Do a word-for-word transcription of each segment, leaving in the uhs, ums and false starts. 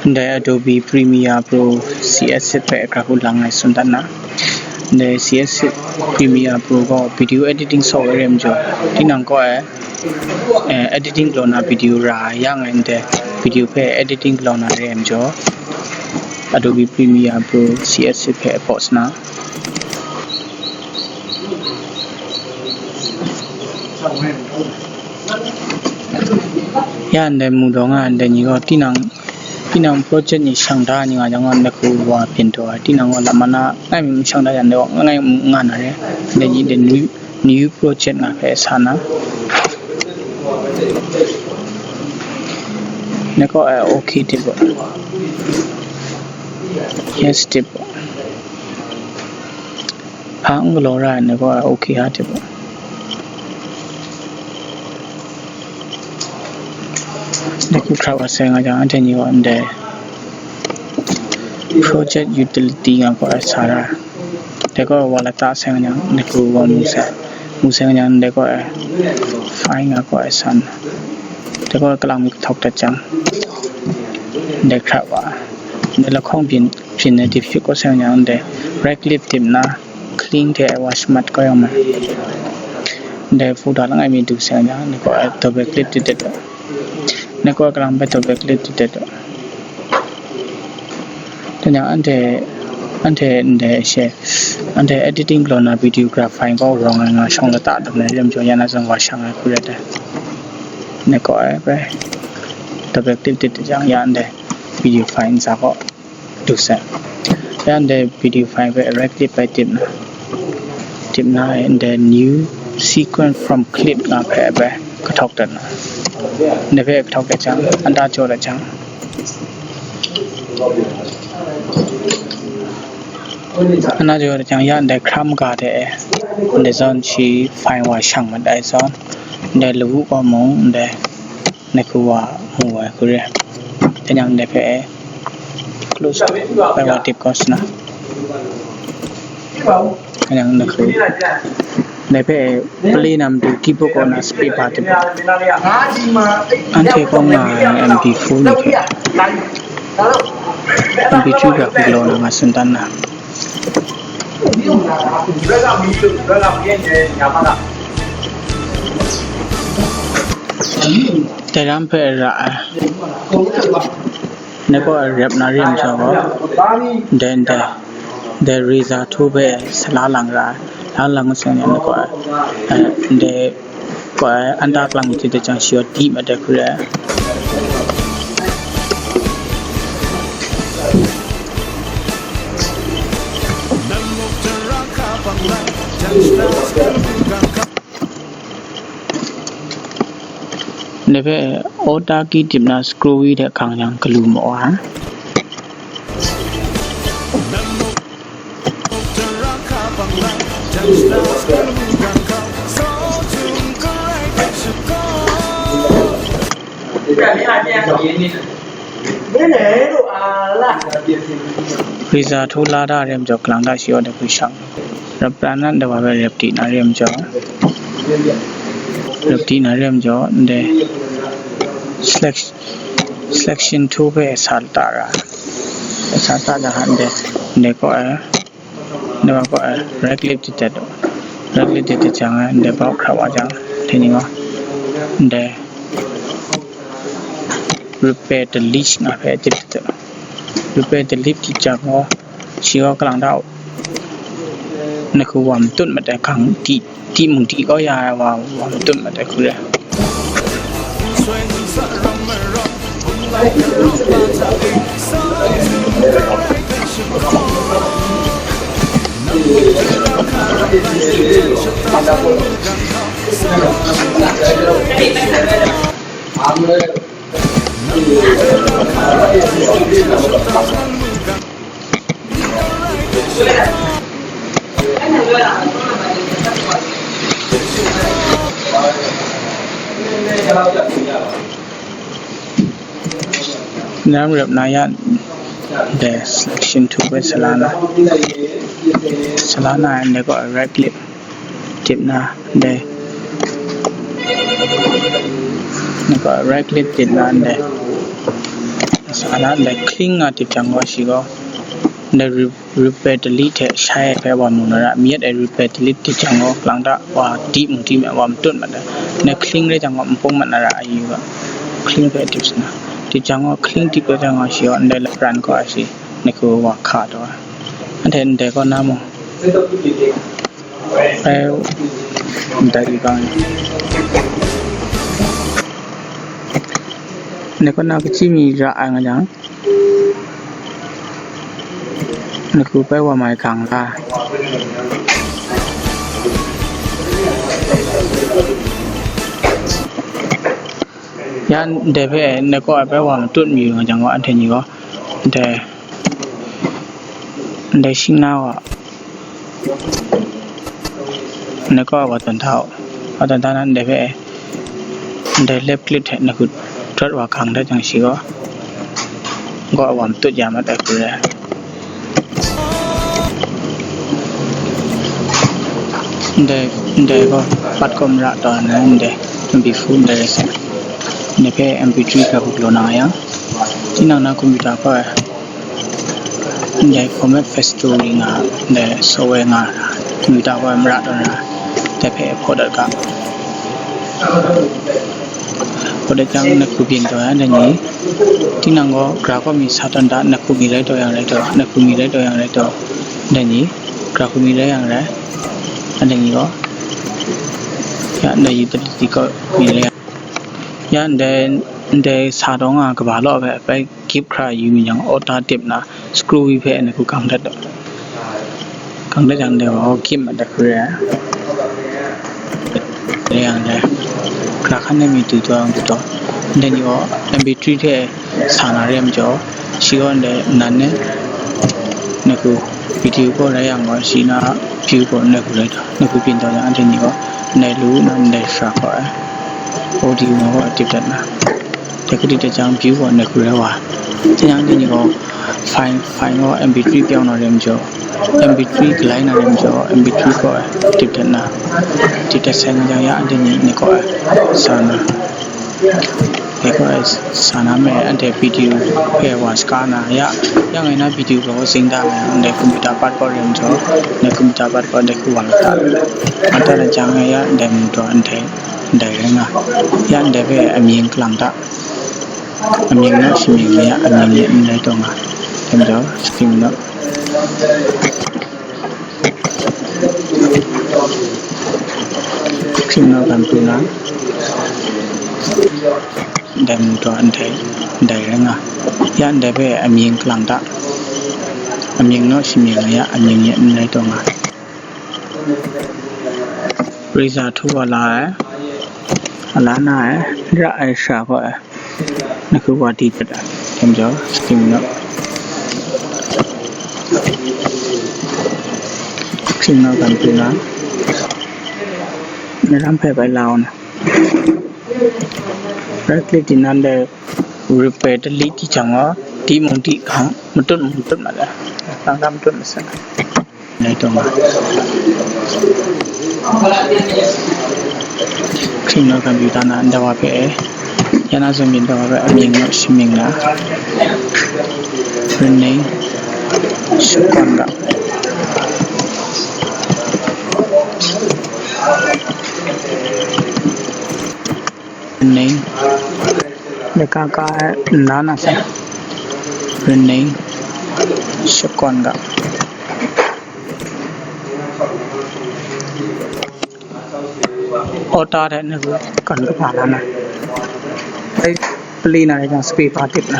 Ndai Adobe Premiere Pro C S eight hpe graphic lang ai tsun dat na. Ndai C S eight Premiere Pro gaw video editing software re ai majaw, tinang kaw ai, eh, editing galaw na video ra yang ai ndai video hpe editing galaw na re ai majaw, Adobe Premiere Pro C S eight hpe pause na. Ya ndai mu dawng a, ndai ni gaw tinang, tinang project ni shang da ni nga jang gaw, ndai hku wa byin taw ai, tinang gaw lam mana ngai mi shang da yang, ndai gaw ngai nga na re, ndai ni de new, new project nga hpe sa na. Ndai gaw, eh, okay tip gaw. Yes tip gaw. Hpa n galaw ra ai ni gaw, okay ha tip gaw. Ndai hku hkra wa seng nga jang, anhte ni gaw ndai project utility nga gaw sa ra. Dai gaw wa lata seng nga jang, ndai hku wa mu seng, mu seng nga jang, dai gaw file nga gaw san. Dai gaw kalang mi kahtawk dat jang, ndai hkra wa, ndai lahkawng byin, byin ai dip shut gaw seng nga jang, ndai right click tip na, clean hte wa shamat kau yang mai. Ndai folder langai mi du seng jang, ndai gaw double click tip tip daw. Ndai gaw kalang bai double click tip tip daw. Tingnyang anhte, anhte ndai she, anhte editing galaw na videographer gaw rawng ai nga shawng lata dum ai re ai majaw, ya na zawn wa shang ai hku rai dai. Ndai gaw ai bai double click tip tip jang, ya ndai video file ntsa gaw du sai. Ya ndai video file hpe right click bai tip na, tip na, ndai new sequence from clip nga hpe bai kahtawk dat na. Ndai hpe kahtawk dat jang, anda jaw dat jang, anda jaw dat jang, ya ndai hkram ga de, ndai zawn shi file wa shang mat ai zawn, ndai lawu gaw mung, ndai Ndai hku wa mu ai hku re. Tingnyang ndai hpe close bai wa tip kau sa na. Tingnyang ndai hku. Ndai hpe play na matu keyboard kaw na space bar tip. Anhte kaw nga ai M P four ni hpe M P three graphic galaw na nga tsun dan na. Dai ram hpe ra ai. Ndai gaw rep na re ai majaw gaw, ndai, ndai, ndai razor tool hpe sa la lang ra ai. La lang seng yang, ndai gaw, eh, ndai gaw, eh, anda kalang mi tip dat jang, shi gaw di mat ai hku re ai. Ndai hpe auto key tip na scroll wheel hte hkang yang galu maw ai. Razor tool la da re ai majaw, kalang da shi gaw dai hku shang. Rep pran na, dai wa hpe rep di na re ai majaw, rep di na re ai majaw, ndai selec-, selection tool hpe sa lata ra, sa lata ra, ndai, ndai kaw ai, ndai wa kaw ai, right click tip dat, right click tip dat jang, ndai bau hkra wa jang, dai ni gaw, ndai repair delete nga hpe tip dat, repair delete tip jang gaw, shi gaw kalang da u. Ndai hku wa matut mat ai hkang, di, di mung di kau ya ai wa, wa matut mat ai hku re. Lam rep na ya, dai selection tool hpe sa la na, sa la na, ndai kaw right click tip na, dai, ndai kaw right click tip na, dai Sa na, ndai clean nga tip jang gaw, shi gaw ndai re-, repeat delete hte shai ai hpe wa mu na ra, myit ai repeat delete tip jang gaw, lang ta wa di mung di ma, wa matut mat ai. Ndai clean rai jang gaw, npung mat na ra, ayu gaw clean hpe tip sa na. Tip jang gaw, clean tip rai jang gaw, shi gaw ndai la pran gaw, shi ndai hku wa hka taw ai. Anhte ndai kaw na mung, ai, ndai i gang. Ndai kaw na kachyi mi ra ai nga jang, ndai hku bai wa mai gang la. Ya ndai hpe ndai kaw ai bai wa matut mayu nga jang gaw, anhte ni gaw ndai, ndai shing na wa, ndai kaw ai wa tawn hta u. Wa tawn hta na, ndai hpe ndai left click hte ndai hku dot wa gang dat jang, shi gaw gaw wa matut ya mat ai hku re. Ndai, ndai gaw pat kaw mara taw na, ndai M P four ndai rai sa. Ndai hpe M P three hpe galaw na yang, tinang na computer gaw ai, ndai format factory nga, ndai software nga, computer gaw ai mara taw na, ndai hpe hpaw dat ga. Hpaw dat jang, ndai hku byin taw yang, ndai ni, tinang gaw gra kaw mi sa tawn da, ndai hku mi rai taw yang rai taw, ndai hku mi rai taw yang rai taw, ndai ni, gra hku mi rai yang rai, ndai ni gaw, ya, ndai utility kaw mi rai yang, ya, ndai, ndai sa taw nga kaba law hpe, bai gip hkra yu mi jang, auto tip na, screw wheel hpe ndai hku gang dat, gang dat jang, ndai gaw gip mat dat hku re ai. Rai yang dai, gra hkan na mi du taw yang du taw, ndai ni gaw M P three hte sa na re ai majaw, shi gaw ndai nan e, ndai hku video gaw rai yang gaw, shi na view gaw ndai hku rai taw, ndai hku byin taw yang, anhte ni gaw ndai lu na ndai shara gaw ai, audio na gaw tip dat na. Dai hku tip dat jang, view gaw ndai hku rai wa. Tingnyang anhte ni gaw file, file gaw M P three pyaung na re ai majaw, M P three galai na re ai majaw, M P three kaw ai tip dat na, tip dat sai nga jang, ya anhte ni, ni kaw ai sa na, ni kaw ai sa na me, anhte video hpe wa saka na, ya, ya ngai na video gaw zing da me, ndai computer part kaw re ai majaw, ndai computer part kaw ndai hku wa la ta, wa ta na jang, ya ndai mung taw anhte ndai rai nga, ya ndai hpe amying kalang ta. Amying naw shamying ni a amying ni n rai taw nga. Dai majaw, screen naw, screen naw kan pru na, dai mung taw ndai, ndai rai nga. Ya ndai hpe amying kalang ta. Amying naw shamying ni a amying ni n rai taw nga. Razor two a la ai, a la na ai, ra ai shara gaw ai, na hku wa di dat ai, dai majaw, screen naw, screen naw kan pru na, na ram hpe bai la u na. Right click di nan dai repeat delete di jang gaw, di mung di hkang, matut mung matut mat ai, lang ta matut mat sai. Lai taw nga. Screen naw computer na ndawa hpe, ya na zawn byin dawa hpe amying naw shamying na, reneng shakawn ga, reneng leka ka ai nna na sa, reneng shakawn ga. Auto hte na kan kaba la na. Ai pali na rai jang space bar tip na.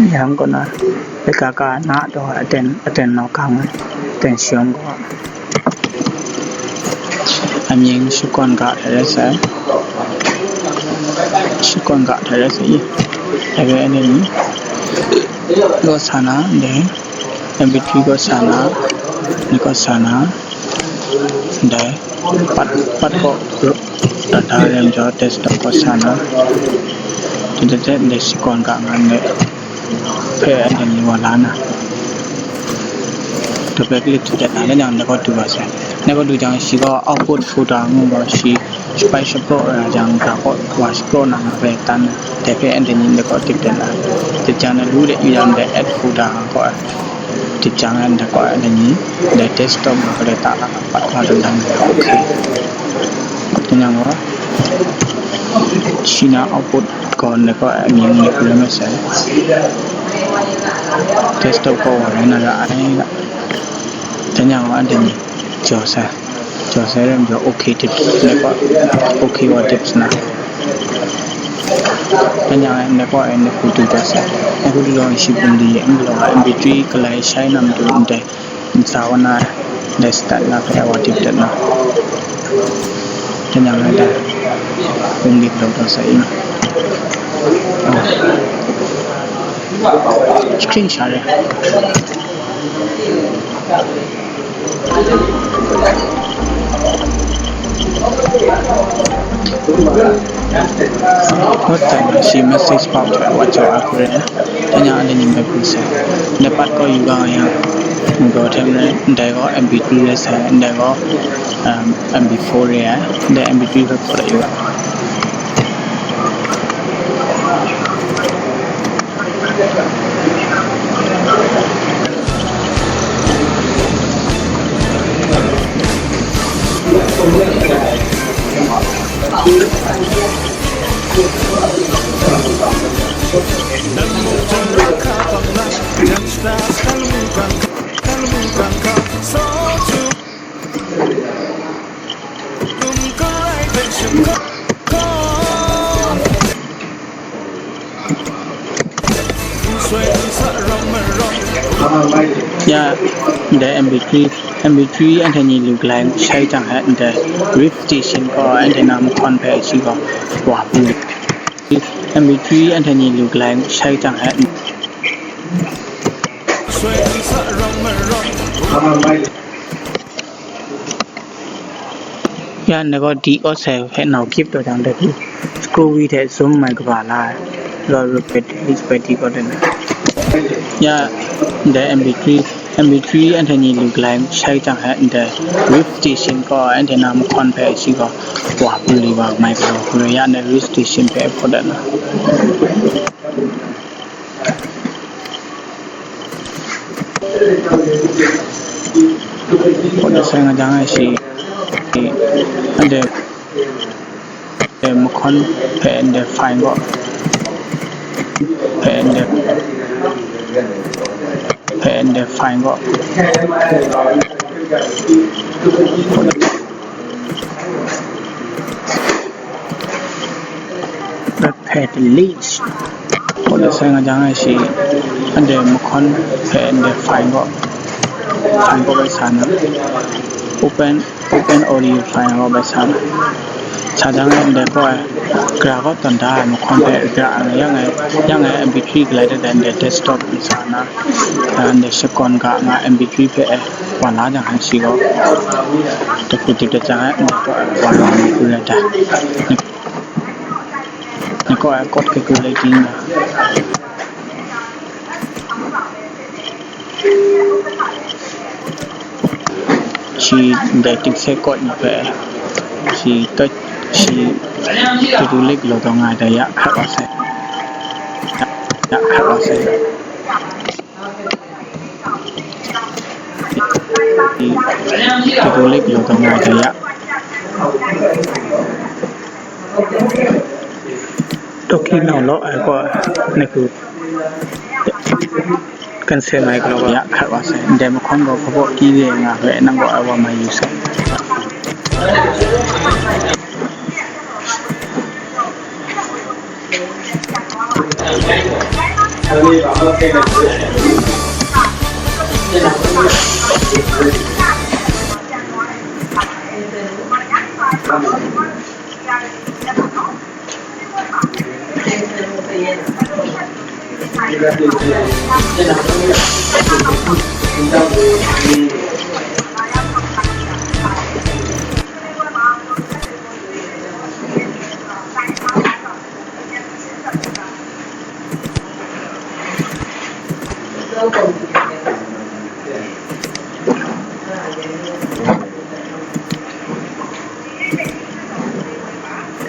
Yang kaw na, leka ka na taw aten, aten naw kang, aten shawng gaw. Amying shakawn ga hte rai sai. Shakawn ga hte rai sai. Dai hpe anhte ni gaw sa na, ndai M P three gaw sa na, ni gaw sa na, ndai pat, pat kaw, dat da ai majaw desktop kaw sa na, dai, dai, dai, ndai shakawn ga nga ndai hpe anhte ni wa la na, double click hte dat na, dai jang ndai kaw du wa sai. Ngai gaw lu jang shi gaw output folder ngu gaw shi shapai shapraw ra jang, ga kaw wa shapraw na nga bai tan na, dai hpe anhte ni ndai kaw tip dat na. Tip jang na lu de yu jang dai add folder nga kaw ai. Tip jang ai ndai kaw ai ni, dai desktop nga gaw dai ta la pat wa dum dang dai, okay. Tingnyang gaw, shi na output gaw ndai kaw ai amying ni hkrum ai sai. Desktop gaw wa rai na ra ai ga. Tingnyang gaw anhte ni jaw sai. Jaw sai rai majaw, okay tip, ndai kaw, okay wa tip sa na. Tingnyang ai ndai kaw ai ni hku du dat sai. Ai hku du jang shi bungli, M B long ai M P three kalai shai na matu ndai, ntsa wa na, ndai start na hpe ai wa tip dat na. Tingnyang ai dai bungli galaw dat sai i. Oh. Screen share. What time is she message pop to what you are current? Tingnyang anhte ni bai pru sai. Ndai pat gaw yu ga yang. Gaw hte maren, ndai gaw M P three rai sai, ndai gaw, um, M P four rai ai, ndai M P three hpe hpaw dat yu ga. Ya, ndai M P three, M P three anhte ni lu galai shai jang hte, ndai RIP station gaw anhte na mahkawn hpe shi gaw wa pru. M P three anhte ni lu galai shai jang hte. Ya, ndai gaw di awt sai hpe nau kip taw jang, dai hku scroll wheel hte zoom mai kaba la ai, law rup bai di, bai di kaw dan ai. Ya, ndai M P three, M P three anhte ni lu galai shai jang hte, ndai RIP station gaw anhte na mahkawn hpe shi gaw wa pru li wa mai galaw hku rai, ya, ndai RIP station hpe hpaw dat na. Hpaw dat sai nga jang ai shi, anhte, eh, mahkawn hpe ndai file gaw, hpe ndai, hpe ndai file gaw. Hpe delete. Hpaw dat sai nga jang ai shi, anhte mahkawn hpe ndai file gaw, file gaw bai sa na. Open, open audio file gaw bai sa na. Sa jang ai ndai gaw ai, gara gaw tawn da ai mahkawn hpe gara ai, yang ai, yang ai M P three galai dat ai ndai desktop sa na, ndai shakawn ga nga M P three hpe ai wa la jang ai shi gaw, dai hku tip dat jang ai, ndai gaw ai wa la ai hku rai da. Ni kaw ai kawt hkrit hkrit lai ting na. Shi ndai tikse kawt ni hpe, shi kat, shi tutu lik law taw nga ai dai ya hkrat wa sai. Ya, ya hkrat wa sai. Tutu lik law taw nga ai dai ya. Tawhkyi nau law ai gaw, ngai hku cancel mai galaw ga ya hkrat wa sai. Ndai mahkawn gaw hpabaw kyi re nga hpe nang gaw ai wa mai yu sai.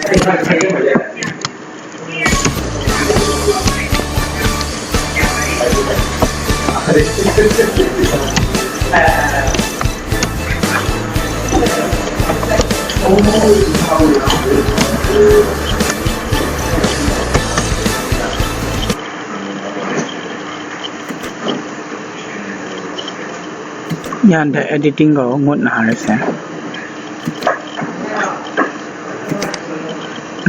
Yan dai editing gaw ngut na re se.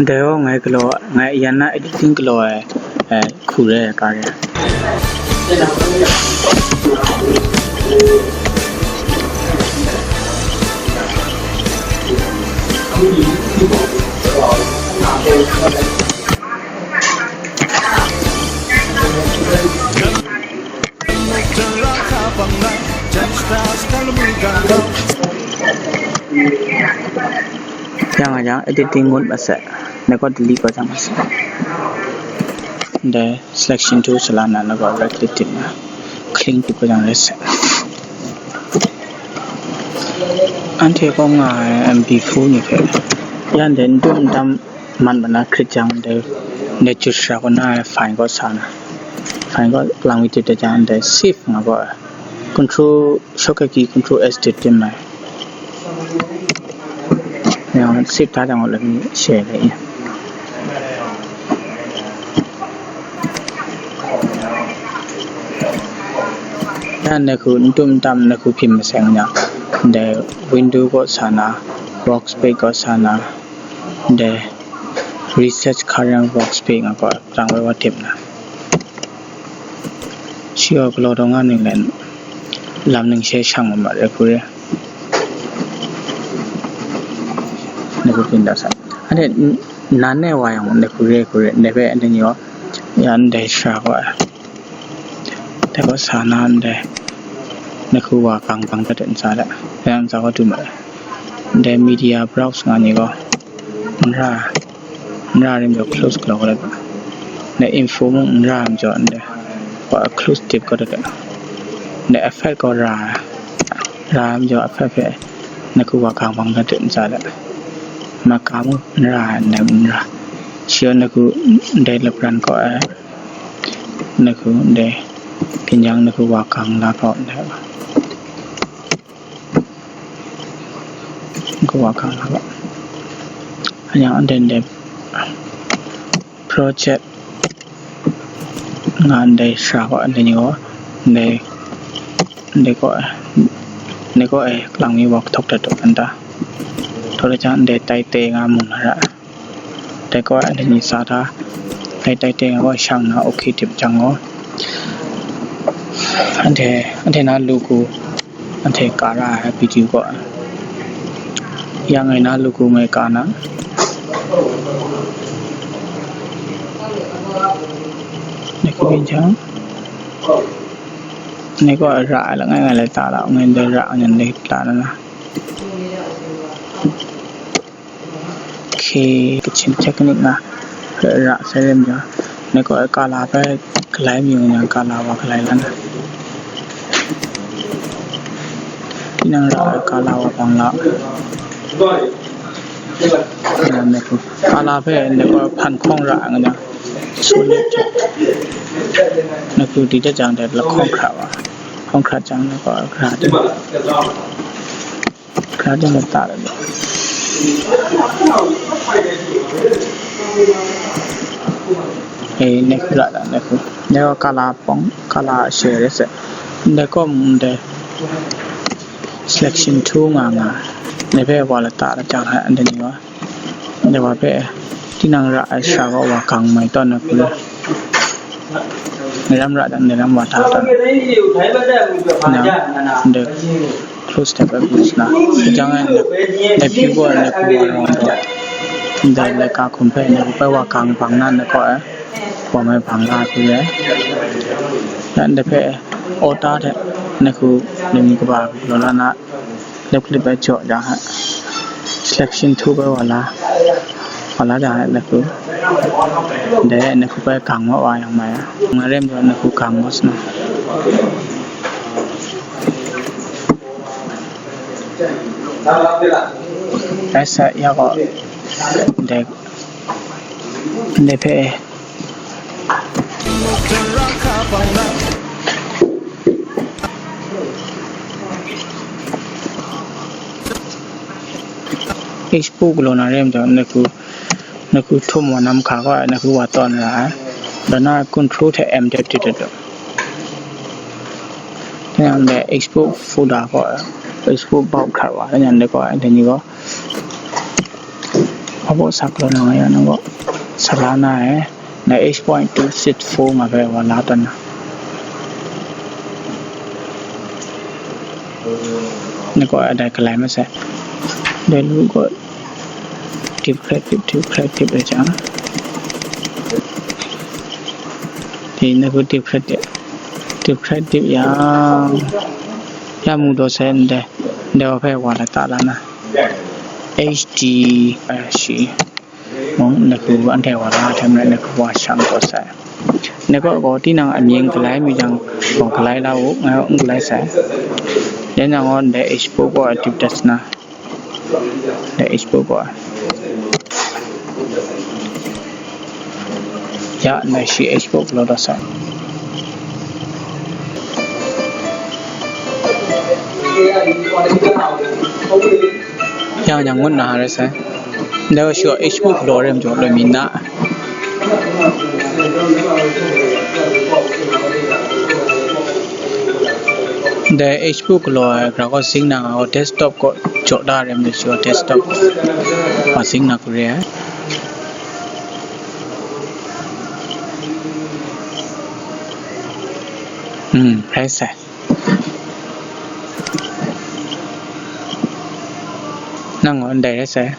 Dai gaw ngai galaw, ngai yan na editing galaw ai, eh, hku re ai ka re. Yang a yang editing mode masat, na gaw delete kau jang masat. Ndai selection tool sala na, na gaw right click tip na, clean tip kau jang re se. Anhte kaw nga ai M P four ni hpe, yan dai n dum n dam man ma na hkrit jang, dai, dai jut shara kaw na ai file kaw sa na, file kaw lang mi tip dat jang, dai save nga gaw, control, shortcut key control S tip tim ai. Yang save da jang gaw, let me share let you. Yan na hku n dum n dam na hku hpyi maseng na, ndai window kaw sa na, workspace kaw sa na, ndai reset current workspace nga kaw rang wai wa tip na. Shi gaw galaw daw nga ning len lam ning she shang mat mat re hku re. Na hku hpyi da sa. Anhte n-, nan e wa yang na hku re hku re, ndai hpe anhte ni gaw, ya ndai shara gaw, dai gaw sa na ndai, na hku wa gang bang dat n sa let, dai ntsa gaw du mat ai. Ndai media browse nga ni gaw, n ra, n ra rim jaw close galaw dat. Ndai info mung n ra rim jaw ndai, wa close tip gaw dat. Ndai effect gaw ra, ra rim jaw effect hpe, na hku wa gang bang dat n sa let. Maka mung n ra, ndai n ra. Shi gaw na hku ndai lapran kaw ai, na hku ndai, ginjang na hku wa gang la kaw ndai. Kawa hkang hkang. Anyang ndai ndai project nga ndai shara kaw ndai ni gaw, ndai, ndai kaw, ndai kaw e kalang mi wa kahtawk dat dat nta. Htaw la jang ndai tai te nga mung na ra. Dai kaw, anhte ni sa hta, dai tai teng gaw shang na, okay tip jang gaw, anhte, anhte na logo, anhte ka ra ai video gaw, yang e na logo ngai ka na. Dai kaw byin jang, dai kaw ra ai langai ngai lai ta la, ngai dai ra ngai dai ta na na. Khe, Kachin technique na, ra sai rim ja. Nai kaw ai kala bai kalai mi yang kala wa kalai lan. Tinang ra ai kala wa bang la. Nai ku kala bai nai kaw hpan hkawng ra nga ja. Solid. Nai ku di da jang dai la hkawng hkra wa. Hkawng hkra jang nai kaw ra di. Hkra jang la ta la. Eh, nai ku ra da, nai ku. Nai wa kala pawng, kala share se. Nai kaw mung dai selection two nga nga. Nai bai wa la ta la jang hai, nai ni wa. Dai wa hpe, tinang ra ai shara gaw wa gang mai tawn na hku, nai ram ra dan, nai ram wa hta tawn na, ndai close step ai hku na, jang ai ndai, ndai pyi gaw ndai hku wa rawng tawn, ndai laika hkum hpe ndai hku bai wa gang bang na, ndai kaw ai wa mai bang la hku re. Dan ndai hpe, order hte, ndai hku, ndai mi kaba hku galaw la na, Left click bai jaw jang hta, selection two bai wa la, wa la jang hta, nai hku, dai nai hku bai gang wa wa yang mai a, ngai rim jaw nai hku gang wa sa na. Rai sa ya gaw, dai Ndai hpe export galaw na re ai majaw, nahku, nahku htum wa na mahka gaw, nahku wa tawn ra ai. Dan na control hte M dep dip dip dip. Tenang de export folder gaw, export bulk hkrat wa, tenang de gaw, dai ni gaw. Hpa baw sa galaw na nga ya, nang gaw sa la na e, na H point two six four nga hpe wa la tawn na. Nang gaw dai galai masai. Dai lu gaw dip hkrai dip, dip hkrai dip ai jang. Di nang gaw dip hkrai dip, dip hkrai dip yang, ya mu daw sai ndai, ndai wa hpe wa la ta la na. H D, eh, shi. Mung, nahku anhte wa la hte maren nahku wa shang taw sai. Nahku gaw tinang amying galai mi jang, gaw galai la u, ngai gaw n galai sai. Dai nang gaw ndai H book gaw dip dat na. Ndai H book gaw. Ya, ndai shi H book galaw dat sai. Yang yang ngut na re sai. Ndai gaw shi gaw H book galaw re majaw loi mi na. Ndai H book galaw ai gra gaw zing na nga gaw desktop gaw jaw da re majaw shi gaw desktop gaw zing na hku re ai. Hmm, rai sai. Nang gaw ndai rai sai.